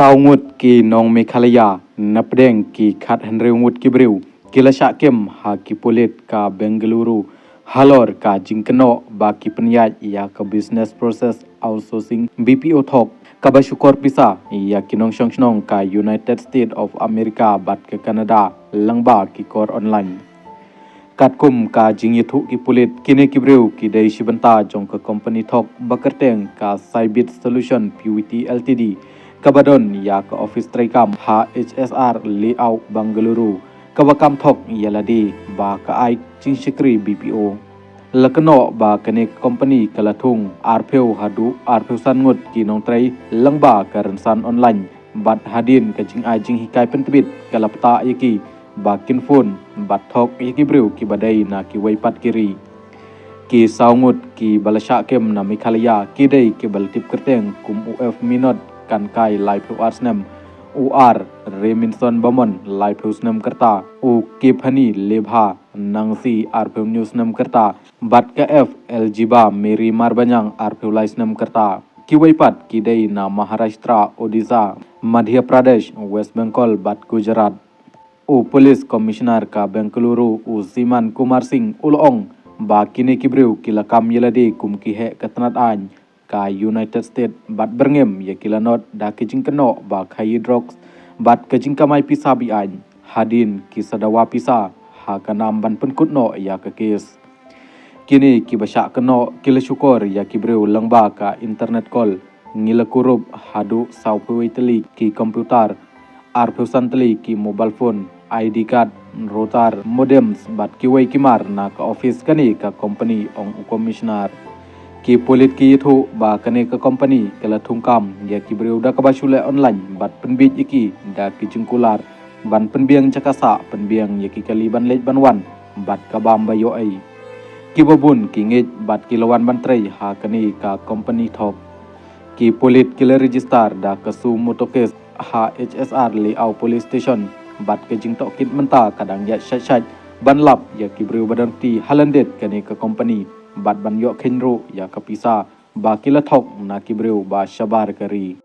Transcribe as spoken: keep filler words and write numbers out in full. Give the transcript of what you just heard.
Saw ngut ki nong Meghalaya napdeng ki khat hynriew ngut ki briew ki la shah kem ha ki pulit ka Bengaluru halor ka jingkynnoh ba ki pynïaid ïa ka business process outsourcing B P O thok kaba shukor pisa ïa ki nongshong shnong ka United States of America bad ka Canada lyngba ki kor online. Katkum ka jingïathuh ki pulit, kine ki briew ki dei shi bynta jong ka company thok ba kyrteng ka Cybit Solution P V T L T D kaba don ïa ka office treikam ha H S R Layout Bengaluru kaba kam thok ïa lade ba ka ai jingshakri B P O. La kynnoh ba kane ka company ka la thung arphew haduh arphew san ngut ki nongtrei lyngba ka rynsan online bad hadien ka jingai jinghikai pyntbit ka la pynta ïa ki ba kin phone bad thok ïa ki briew kiba dei na kiwei pat ki ri. Ki saw ngut kiba la shah kem na Meghalaya ki dei kiba la tip kyrteng kum u F Minot Kankai laiphew ar snem, u R Reminson Bamon laiphew snem kyrta, u Kiphani Lebha Nangsi arphew hynñiew snem kyrta bad ka F Eljiba Mary Marbaniang arphew lai snem kyrta. Kiwei pat ki dei na Maharashtra, Odisha, Madhya Pradesh, West Bengal bad Gujarat. U Police Commissioner ka Bengaluru u Siman Kumar Singh u la ong ba kine ki briew ki la kam ïa lade kum ki heh ka tnat aiñ ka United States bad byrngem ïa ki lanot da ki jingkynnoh ba khaïi drugs bad ka jingkamai pisa be-aiñ hadien ki sa dawa pisa ha ka nam ban pynkut noh ïa ka kes. Kine kiba shah kynnoh ki la shukor ïa ki briew lyngba ka internet call, ngi la kurup haduh sawphew wei tylli ki computer, arphew san tylli ki mobile phone, I D card, router, modems bad kiwei ki mar na ka office kane ka company, ong u Commissioner. Ki pulit ki ïathuh ba kane ka company ka la thungkam ïa ki briew da kaba shu leh online bad pynbiej ïa ki da ki jingkular ban pynbiang jaka sah, pynbiang ïa ki kali ban leit ban wan bad ka bam ba ïoh ei. Kiba bun ki ngeit bad ki la wan ban trei ha kane ka company thok. Ki pulit ki la register da ka suo motu case ha H S R Layout Police Station bad ka jingtohkit mynta ka dang ïaid shait shait ban lap ïa ki briew ba don kti ha lyndet kane ka company bad ban ïoh kheiñ ruh ïa ka pisa ba ki la thok na ki briew ba shabar ka ri.